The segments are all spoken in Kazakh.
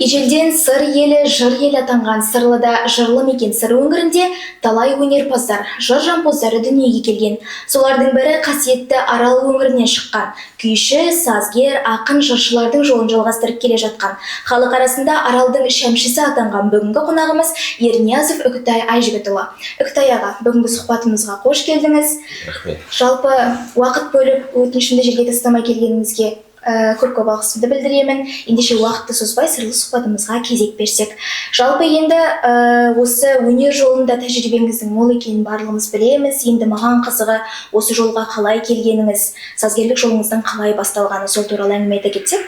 Ежелден Сыр елі, жыр елі атанған сырлы да жырлы мекен Сыр өңірінде талай өнерпаздар, жыр жампоздары дүниеге келген. Солардың бірі қасиетті Арал өңірінен шыққан күйші, сазгер, ақын, жыршылардың жолын жалғастырып келе жатқан, халық арасында Аралдың шәмшісі атанған бүгінгі қонағымыз Ерниязов Үкітай Айжігітұлы. Үкітай аға, бүгінгі сұхбатымызға қош келдіңіз. Рахмет. Жалпы уақыт бөліп, өтінішімді жерге тастамай келгеніңізге көп-көп алғысымды білдіремін. Ендеше уақытты созбай, сырлы сұхбатымызға кезек берсек. Жалпы енді осы өнер жолында тәжірибеңіздің мол екенін барлығымыз білеміз. Енді маған қызығы, осы жолға қалай келгеніңіз, сазгерлік жолыңыздың қалай басталғаны, сол туралы әңгіме айта кетсек.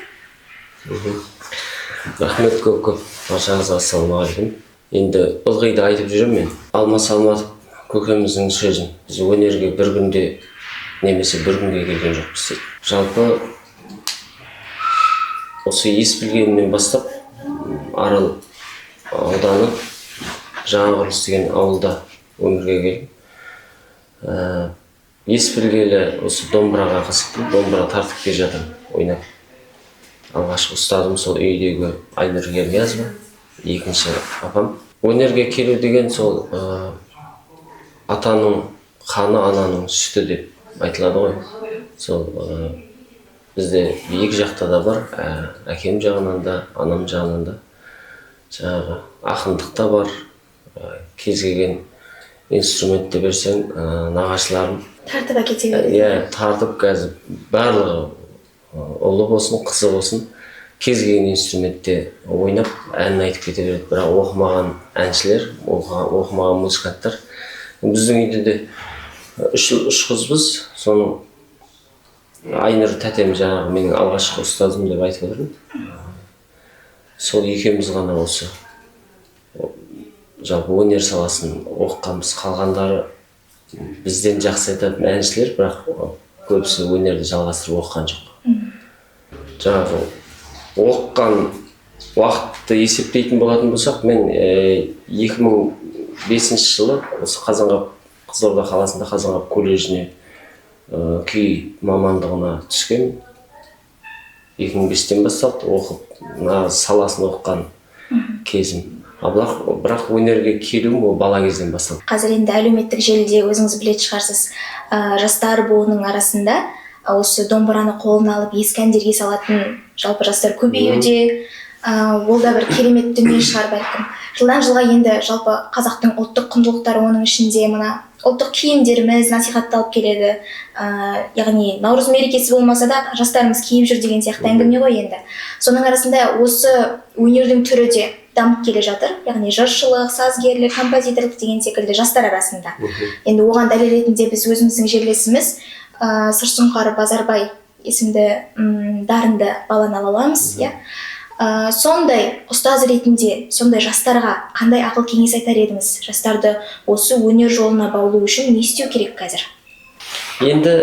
Рахмет көп көп, баршаңызға ассалаумағалейкум. Енді ылғи да айтып жүремін мен Алмас Алматов көкеміздің сөзін: «Біз өнерге бір күнде немесе бір күнге келген жоқпыз», – дейді. Жалпы осы ес білгенімнен бастап Арал ауданы, Жаңақұрылыс деген ауылда өмірге келдім. Ес білгелі осы домбыраға қызықтым, домбыра тартып келе жатырмын ойнап. Алғашқы ұстазым сол үйдегі Айнұр Ерниязова, екінші апам. Өнерге келу деген сол атаның қаны, ананың сүті деп айтылады ғой. Сол бізде екі жақта да бар, әкем жағынан да, анам жағынан да жаңағы ақындық та бар. Кез келген инструментті берсең, нағашыларым тартып әкете береді. Иә, тартып қазір барлығы, ұлы болсын, қызы болсын, кез келген инструментте ойнап, әнін айтып кете береді. Бірақ оқымаған әншілер, оқымаған музыканттар. Біздің үйде де үш қызбыз. Соның Айнұр тәтем, жаңағы менің алғашқы ұстазым деп айтып отырмын, сол екеуміз ғана осы жалпы өнер саласын оқығанбыз. Қалғандары бізден жақсы айтатын әншілер, бірақ көбісі өнерді жалғастырып оқыған жоқ. Жаңағы оқыған уақытты есептейтін болатын болсақ, мен 2005 жылы осы Қазанғап, Қызылорда қаласында Қазанғап колледжіне күй мамандығына түскенмін. 2005-тен басталды оқып, мына саласын оқыған кезім. Ал бірақ өнерге келуім ол бала кезден басталды. Қазір енді әлеуметтік желіде, өзіңіз білетін шығарсыз, жастар буынының арасында осы домбыраны қолына алып, ескі әндерге салатын жалпы жастар көбеюде. Ол да бір керемет дүние шығар, бәлкім. Жылдан жылға енді жалпы қазақтың ұлттық құндылықтары, оның ішінде мына ұлттық киімдеріміз насихатталып келеді. Яғни наурыз мерекесі болмаса да, жастарымыз киіп жүр деген сияқты әңгіме ғой. Енді соның арасында осы өнердің түрі де дамып келе жатыр, яғни жыршылық, сазгерлік, композиторлық деген секілді жастар арасында. Енді оған дәлел ретінде біз өзіміздің жерлесіміз Сырсұңқар Базарбай есімді дарынды баланы ала аламыз, иә. Сондай ұстаз ретінде сондай жастарға қандай ақыл кеңес айтар едіңіз? Жастарды осы өнер жолына баулу үшін не істеу керек қазір? Енді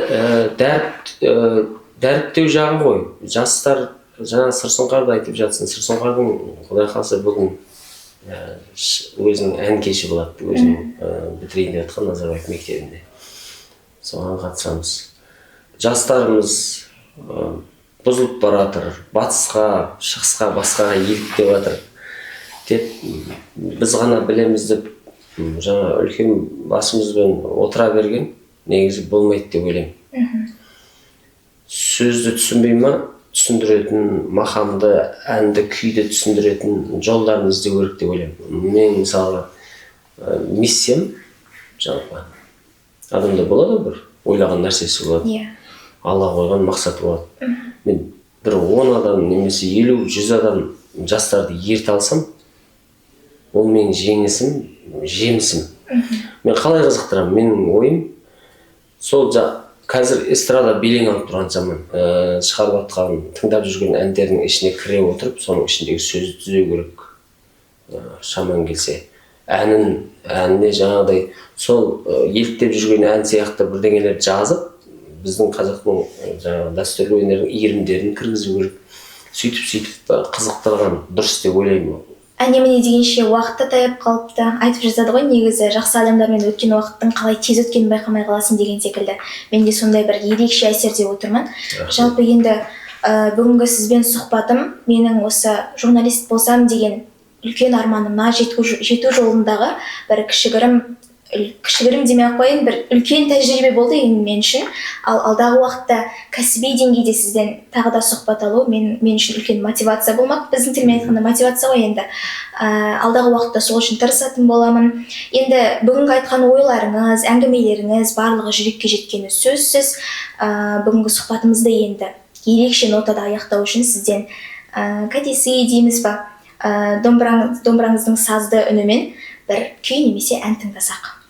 дәріптеу жағы ғой. Жастар, жаңа Сырсұңқарды айтып жатсың. Сырсұңқардың, құдай қаласа, бүгін өзінің ән кеші болады, өзінің бітірейін деп жатқан Назарбаев мектебінде, соған қатысамыз. Жастарымыз бұзылып бара жатыр, батысқа, шығысқа, басқаға еліктеп жатыр деп, біз ғана білеміз деп, жаңа үлкен басымызбен отыра берген негізі болмайды деп ойлаймын. Сөзді түсінбей ма, түсіндіретін, мақамды, әнді, күйді түсіндіретін жолдарын іздеу керек деп ойлаймын. Мен мысалы, миссиям, жалпы адамда болады ғой, бір ойлаған нәрсесі болады, алла қойған мақсаты болады. Мен бір 10 адам немесе 50, 100 адам жастарды ерте алсам, ол менің жеңісім, жемісім. Мен қалай қызықтырамын? Менің ойым сол: қазір эстрада белең алып тұрған заман. Шығарып жатқан, тыңдап жүрген әндердің ішіне кіре отырып, соның ішіндегі сөзді түзеу керек. Шамаң келсе, әнін, әніне жаңағыдай сол еліктеп жүрген ән сияқты бірдеңелер жазып, біздің қазақтың жаңағы дәстүрлі өнердің иірімдерін кіргізу керек. Сөйтіп, сөйтіп қызықтырған дұрыс деп ойлаймын. Әне міне дегенше уақыт та таяп қалыпты. Айтып жатады ғой негізі, жақсы адамдармен өткен уақыттың қалай тез өткенін байқамай қаласың деген секілді. Мен де сондай бір ерекше әсерде отырмын. Жалпы енді Бүгінгі сізбен сұхбатым менің осы журналист болсам деген үлкен арманыма жету жолындағы бір кішігірім, кішігірім демей ақ қояйын, бір үлкен тәжірибе болды енді мен үшін. Ал алдағы уақытта кәсіби деңгейде сізден тағы да сұхбат алу мен үшін үлкен мотивация болмақ. Біздің тілмен айтқанда, мотивация ғой енді. Алдағы уақытта сол үшін тырысатын боламын. Енді бүгінгі айтқан ойларыңыз, әңгімелеріңіз, барлығы жүрекке жеткені сөзсіз. Бүгінгі сұхбатымызды енді ерекше нотада аяқтау үшін сізден кәдесый дейміз ба, домбыраңыздың сазды үнімен бір күй немесе ән тыңдасақ.